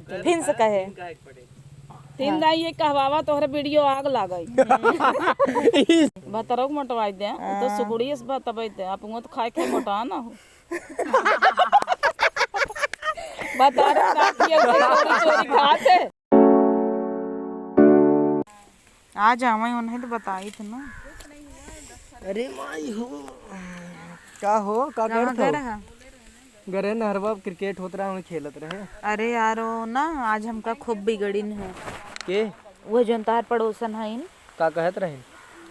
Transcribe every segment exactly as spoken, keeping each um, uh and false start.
फिन से कहे। तीन दाई ये कहवावा तोहरे वीडियो आग लागई। भतरौ के मोटवाई दे, तो हाँ। सुकुड़िए से भतबई दे, आप तो खाए खाए मोटा ना हो। बता रहे ना कि ये चोरी चोरी खाते। आ जावे उन्हें तो बताई थे ना। अरे माई हो, का हो, का कहाँ करत हो? गए रहा? गरे नहरवा पे क्रिकेट होत रहा, वहीं खेलत रहे। अरे यार, ओ ना, आज हमका खूब बिगड़िन है। के? वो जौन तहार पड़ोसन हइन। का कहत रहिन?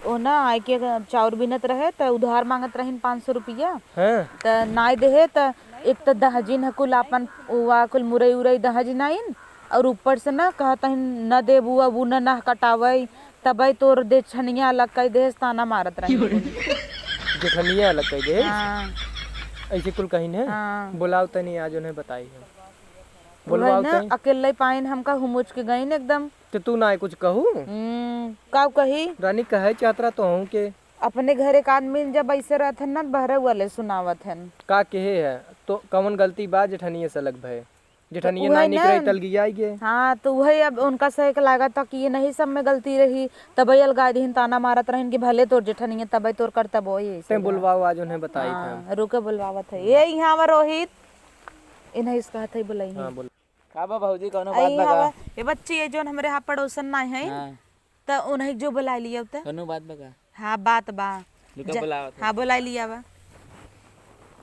ओ ना, आइके चाउर बिनत रहे, त उधार मांगत रहिन पाँच सौ रुपया। हाँ। त नाय देहे, त एक त दहजिन ह कुल आपन, उवा कुल मुरई उरई दहजिन आइन, और ऊपर से ना कहत हइन, "न देबू, अब उ न नह कटावई, तबई तोर देछनिया अलग कई देहेस", ताना मारत रहिन कुल। जेठनिया अलग कई देहेस? हाँ। ऐसे कुल कहिन है? हाँ। बोलाओ तनी, आज उन्हें बताई है। वही बोलवाओ ना, तनी। अकेले पाइन हमका हुमुच के गइन एकदम। तो तू ना कुछ कहू? हम्म, का कही? रानी कहे चाहत रहा तो हूँ के। अपने घर एक आदमी जब ऐसे रहत हन ना, बहरे वाले सुनावत हन। का कहे है? तो कवन गलती बा जेठनिया से अलग भय? जेठनिया उहे ना निकरे ना। तलगिया आइगे। हाँ, तो वही अब उनका सही के लागत था कि ये नहीं सब में गलती रही, तबई अलगाय दिहिन, ताना मारत रहिन कि भले तोर जेठनिया, तबई तोर करतब होई, ऐसे ते बा। बुलवाओ, आज उन्हें बताई हाँ, था। रुके बुलवावत है। ये यहाँ आवा रोहित, इन्हें इसका हाथ ही बुलाई हाँ, है। बोल। का बा भौजी, कौनो बात आई बा का? हवा, ए बच्ची, ये जौन हमरे यहाँ पड़ोसन ना है, हाँ। त उन्हें जो बुलाइ लिया त। कौनो बात बा का? हाँ, बात बा। रुका, जा, बुलावत है। हाँ, बुलाइ लिया बा।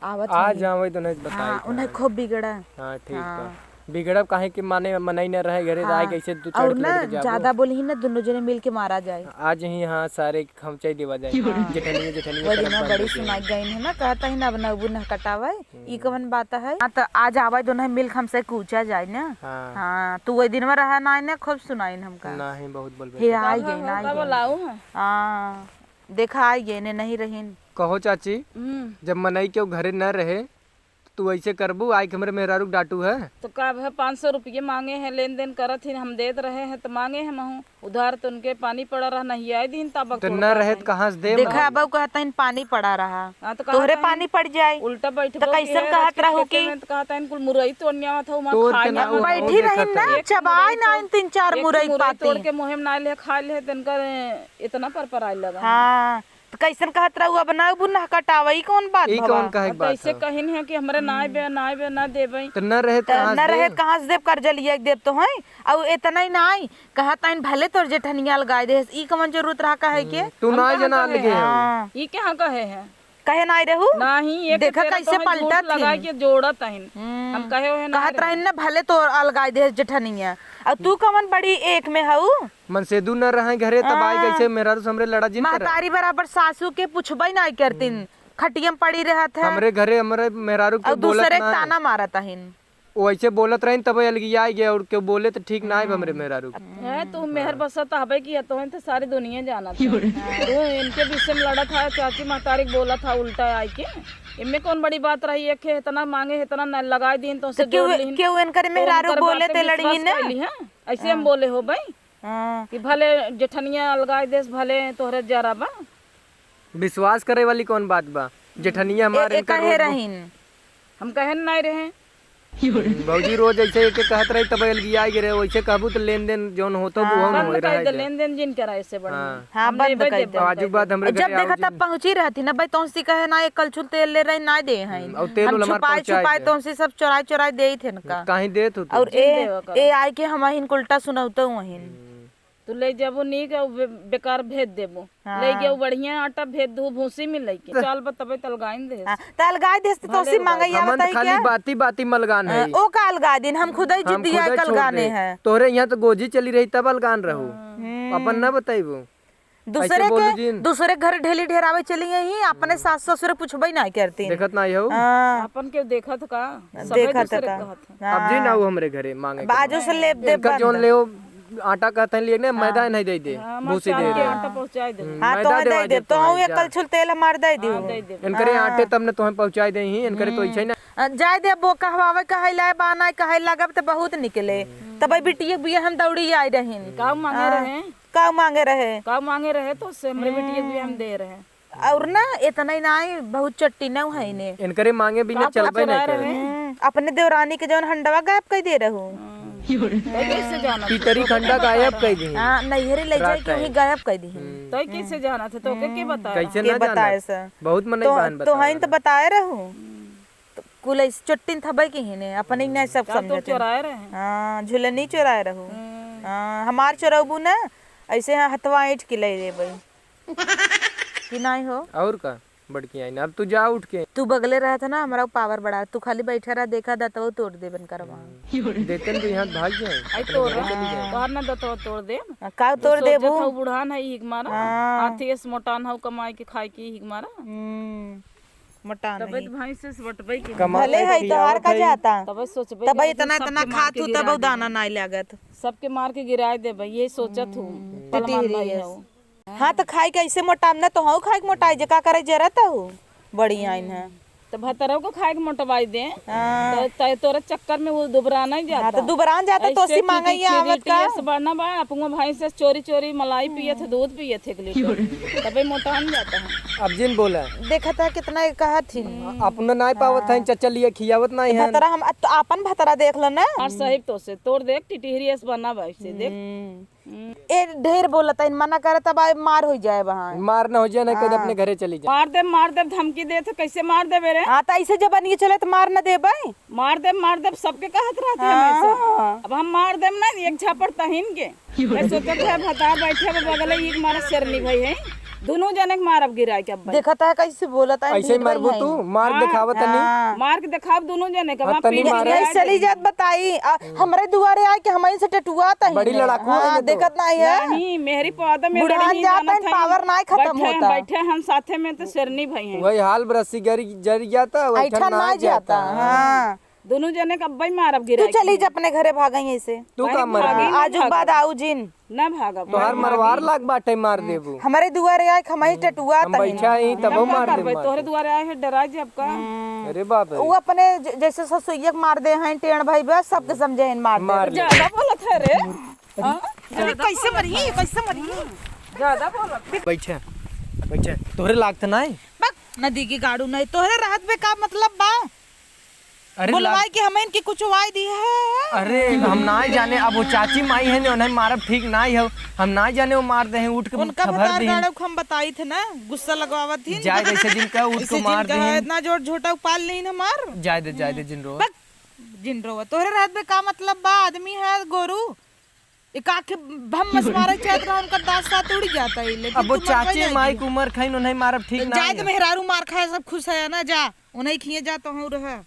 आवत आ है। जावे तो नहीं बताई हाँ, था। उन्हें खूब बिगड़ा। हाँ, ठीक हाँ। बा। बिगड़ब काहे कि माने मनई न रहे घरे, त हाँ। आए कैसे दू चार और किलो ना, के जाबो। ज्यादा बोली ही ना, दोनों जने मिल के मारा जाए। आज ही हाँ, सारे खमचाई देवा जाए। हाँ। जेठनिया, जेठनिया वो करब दिन बंद बड़ी हो जाए। सुनाई गई है ना, कहता ही ना, अब नबू न कटावे। ई कवन बात है? हाँ, त आज आवे दोनों मिल के हमसे कूचा जाए ना। हाँ। हाँ, तू वही दिन में रहा ना, ने खूब सुनाइन हमका। नाही, बहुत बोल हे, बेटा। आई गए ना, आई गए। हाँ, देखा, आई गए ने, नहीं रहीन। कहो चाची, हम्म। जब मनई के घरे न रहे, त तू ऐसे करबू, आई के हमरे मेहरारू के डांटू है? तो का है, पाँच सौ रुपये मांगे हैं, लेन देन करत ही, हम देत रहे हैं, तो मांगे हैं महू। उधार तो उनके पानी पड़ा रहा, नहीं आए दिन तब तो न रहे त कहाँ से देब? देखा, अब कहता है पानी पड़ा रहा। हाँ, तो तोहरे कहता है पानी पड़ जाए। उल्टा बैठ तो गो कैसन है, कहत रहू खेते कि में तो कहता है कुल मुरई तोड़ने आवत हो, वहाँ तोड़ खाए के ना ना आवत हो। बैठी रही ना, एक चबाए मुरई ना तोड़, इन तीन चार एक मुरई मुरई पाती। तोड़ के मुँहे में ना ले, खा ले, तनका इतना पर पर आए लगा। हाँ, तो कैसन कहत रहू, अब ना बुन कटावा, ई कौन बात ई भवा? कौन कहे के अब बात कैसे है? कहिन है कि हमरे ना आबे, ना आबे, ना देबे। तो न रहे त त कहाँ से न रहे देब? कहाँ से देब, कर्जा लिया के देब तो है। और इतना ही ना आई, कहत आइन भले तोर जेठनिया अलगाए देहेस, ई कवन जरूरत रहा कहे के? हम्म, तू हम ना कहाँ जना कहे लगे हैं? हो। हाँ। ई कहाँ कहे हैं? कहे नाई रहू? नाही, ये देखा तेरा कैसे तो हम झूठ पलटत लगा ही। के जोड़त आइन। हम्म। हम कहे हुए ना कहत रहे। रहिन ना, भले तोर अलगाए देहेस जेठनिया। और तू कवन बड़ी एक में हऊ? मनसेदू न रहे घरे, तब आई हाँ। कैसे मेहरारू से हमरे लड़ा जिन करा? महतारी बराबर सासू के पुछबई नाई करतीन। हम्म। खटिया में पड़ी रहत है। हमरे घरे हमरे मेहरारू के और बोलत दूसरे ना है। ताना मारत आइन। वैसे बोलत रहिन, तब अलगिया आइ गया, और केहू बोले त ठीक ना है हमरे मेहरारू के। है, तू मेहर बसा त हबे की है, तोहन त सारी दुनिया जानत है। तू इनके विषय में लड़त है, चाची महतारी के बोलत है उल्टा आइ के। इनमें कौन बड़ी बात रही, एक है इतना मांगे, इतना न लगाए दीन, तो तो से केहू, जोड़ लीन। केहू इनकर तो मेहरारू उनकर बोले बात पे ते लड़ी विश्वास ना। कर ली, हाँ? ऐसे हम हाँ। बोले हो भाई हाँ। कि भले जेठनिया अलगाए देस, भले तोहरे जरा बा। विश्वास करे वाली कौन बात बा? जेठनिया ए, हमार ए, इनकर कहे रोज रहीन? हम कहे नाई रहे। भौजी रोज ऐसे एक कहत रही, तब अलगिया गिरे, वैसे कहबू त लेन देन जौन होत हो, हाँ, वो बंद होए कर रहे दे, दे। लेन देन जिन करा ऐसे बड़ी। हाँ। हाँ, हम बंद देबे कर देबे। दे। आजू बाद हमरे जब घरे देखा आओ तब जिन। पहुँची रहती ना, भाई तोहसी कहे ना, एक कलछुल तेल ले रही, ना दे हैं। हम्म, और तेल हम उल हमार छुपाए पहुँचाए छुपाए दे। तोहसी सब चोराए चोराए दे थे ना का। काहे देत हो तू? और जिन ए, देवे कर। ए आइ के हम अहिन उल्टा सुनौते वहिन। हम्म। तू ले जाबो नीक, और बे-, बेकार भेज देबो। हाँ। ले गयो बढ़िया आटा भेज दू, भूसी में लेके। चल बा तबे तलगाइन दे। हाँ, त अलगाए देस त तोसी मंगैया हमन बताई खाली क्या? बाती बाती मलगान है। ओ का अलगाए दिन, हम खुदई हम जिद्दिया खुदई छोड़ कलगाने दे। हैं। तोहरे यहाँ तो गोजी चली रही तब अलगान रहू। हम्म। अपन ना बताइबो। दूसरे ऐसे बोलू के, जिन। दूसरे घर ढेली ढेरावे चली गई, अपने सास ससुर पुछबई ना करती। देखत ना हो। हाँ। अपन के देखत का? सबे देखत दूसरे का? कहत हैं। अब जी ना हाँ। वो हमरे घरे मांगे के बाजू बाद। से लेब देब इनका बंद। जौन ले हो, आटा कहते हैं लिए ने, हाँ। मैदा नहीं दे दे, हाँ, भूसी मचान दे के दे। आटा पहुँचाई दे। हम्म, हाँ, मैदा तोहे देवाई दे दे, देब, तोहूँ तोहूँ एक जा। कलछुल तेल हमार दे दियो। हाँ, दे देब। इनकरे हाँ। आटे तब ने तोहें पहुँचाई दे ही, इनकरे तो हम्म। इच्छा ही ना। अ, जाए दे, अब वो कहवावे, कहै लाए, बाना, कहै लगब त बहुत निकले। हम्म। तब बिटिया बिया हम दौड़ी आए रहिन। का मांगे हाँ। रहे? का मांगे रहे? का मांगे रहे तो से हमरे बिटिया बिया हम दे रहे। और ना, इतना ही ना आई, बहुत चट्टी ना है ने। इनकरे मांगे बिना का चलबे पचरा नहीं करे। रहे? हम्म, अपने देवरानी के जौन हंडवा गायब कर दे रहू। हम्म। तो कैसे जाना था? पितरी खंडा गायब कर दी। हाँ, नैहरे ले जाए रात के वही time। गायब कर दी। हम्म। तो कैसे जाना था? तो के, के बताए? कैसे के ना बताए जाना? सर? बहुत मनई तो, बहन तो बताए हइन तो रहे। बताए रहू। तो कुल ऐसे चुट्टिन थबे की ही ने, अपन ही नहीं सब चल, तो समझते। चोराए रहे। हाँ, झुलनी चोराए रहू। हम्म। हाँ, हमार चोरबू ना, ऐसे यहाँ हथवा ऐंठ के ले लेबे। कि नहीं हो? और का? बड़की आइन, अब तू जा उठ के। तू बगले रहत ना, हमरा power बढ़ा। तू खाली बैठा रह, देखा दतवा तोड़ देबन करवा। हम्म। देतन तो यहाँ भाग जाए। आई तोड़ चली जाए। तोहार ना दतवा तोड़ दे। आ, का तोड़ देबू? बुढ़ान है, हिक मारा। हाँ। हाथी एस मोटान हौ, कमाई के खाई के हिक मारा। हम्म, मोटान तबे है। तो भाई से बटबई के कमाई भले है, तोहार का जाता? तबे सोचबे तबे कि इतना, सबके इतना मार खात के हूँ, गिरा तबे देबे। दाना नाई लागत। सबके मार के गिराए देबे, ये सोचत हूँ। हम्म। पलवान टिटिहरी भाई है। हौ। हाँ, तो खाई के ऐसे मोटाम ना, तो हऊ खाई के मोटाई जे, का करे जरत हऊ? बड़ी आइन है। तो भतरव को खाई के मोटवाई दे। हाँ। तो तय तोरे चक्कर में वो दुबरा नहीं जाता। हाँ, तो दुबरान जाता तो ऐसे ओसी मांगे ही आवत का? टीटीएस बढ़ना बा, अपनो भाई से चोरी चोरी मलाई पियत है, दूध पियत है एक लीटर। तबे मोटान जाता है। अब जिन बोला। देखा था कितना ये कहा थी। अपना नाई पावत है, हाँ। चचा लिए खियावत नहीं है। भतरा हम, तो आपन भतरा देख लो ना। और सही तो से तोड़ देख, टिटिहरी एस बना बा, ऐसे देख। हम्म। ए, ढेर बोलत हइन, मना करत, अब आए मार हो जाए वहाँ। मार न हो जाए, नहीं कह दे हाँ। अपने घरे चली जाए। मार दे, मार दे, धमकी देत है, कैसे मार देबे रे? हाँ, तो ऐसे जब बनिए चले तो मार न देबे। मार दे, मार दे, सबके कहत रहत है हमेशा। हाँ। अब हम मार देम ना, एक झापड़ तहिन के। मैं सोचत है, भतार बैठे बा बगले, एक मारा शेरनी भाई है, दोनों जने के मारब गिराए के अब। देखत है कैसे बोलत है, ऐसे ही ढेर मारबू भाई तू, हैं। मार हाँ। दिखावत तनी। हाँ। मार के देखाब दोनों जने के, हाँ, वहाँ तनी पीढ़ी मारे। गिराए यही चली देबे। जात बताई, आ, हमरे दुआरे आए के हमही से टटुआत है बड़ी ना। लड़ाकू है हाँ, ना तो। देखत नहीं है। नहीं, मेहरी पौधा में बुढ़ान बड़ी जात मानत है, है। पावर नाय खत्म बैठे हैं, होता। बैठे हैं हम साथे में तो शेरनी भाई हैं। वही हाल बरसी गरी जरी जाता, वही ऐठन ठंड ना ना जाता। जाता, हाँ। दोनों जने का अब्बई मारब तू गिराई चली के। जा अपने घरे भागई ऐसे। तू भाई का मर भागी गई? ना आजू भागब। बाद आऊ जिन। ना भागब। तोहार भाई मरवार भागी। लाग बाटे, मार देबू। हमरे दुआरे आए, हमही टटुआ हम तहिन। बैठा ही, तब हम मार का देबू, करबे? मार तोहरे देबू। दुआरे आए हैं, डरा जाब का? हम्म। अरे बाप रे। उ अपने ज-, जैसे ससुइया के मार दे हैं, टेढ़ भाई बा, सबके समझे हैं, मार दे। मार ले। ज्यादा बोलत है रे। हाँ? अरे कैसे मरी, कैसे मरी? ज्यादा बोलत। बैठे, बैठे। तोहरे लागत नाई? बक, नदी की गाड़ू नहीं, तोहरे रहत बे का मतलब बा? अरे बुलवाई लाग- के हमें इनकी कुछ वाई दी है। अरे हम नाई जाने, अब वो चाची माई है ने, उन्हें मारब ठीक नाई है। हम नाई जाने वो मार दे हैं, उठ के उनका खबर भतार दी। गाड़ू हम बताई थे ना, गुस्सा लगवावत थी। जाए जैसे जिनका उठ इसे के मार जिनका दे है, हैं। इतना जोर झोटा उपाल नहीं ना मार। जाए दे, जाए दे जिन रो। बक, जिन रोवा, तोहरे रहत बे का मतलब बा? आदमी है गोरू, एक आँख भम्मस मारे चाहत रहा, उनका दांत साथ उड़ जाता है, लेकिन अब वो तू मरबे चाची नहीं माई की। के उम्र खाइन, उन्हें मारब ठीक ना जाए है। तो मेहरारू मार खाए, सब खुश है ना, जा उन्हें खिए जा, तो हूँ रहा।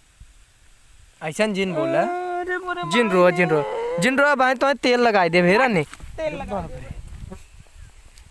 ऐसन जिन बोला। अरे मोरे जिन माई रो, रे। जिन रो, जिन रो, भाई तो तेल लगाई दे भेरा ने। तेल लगा दे।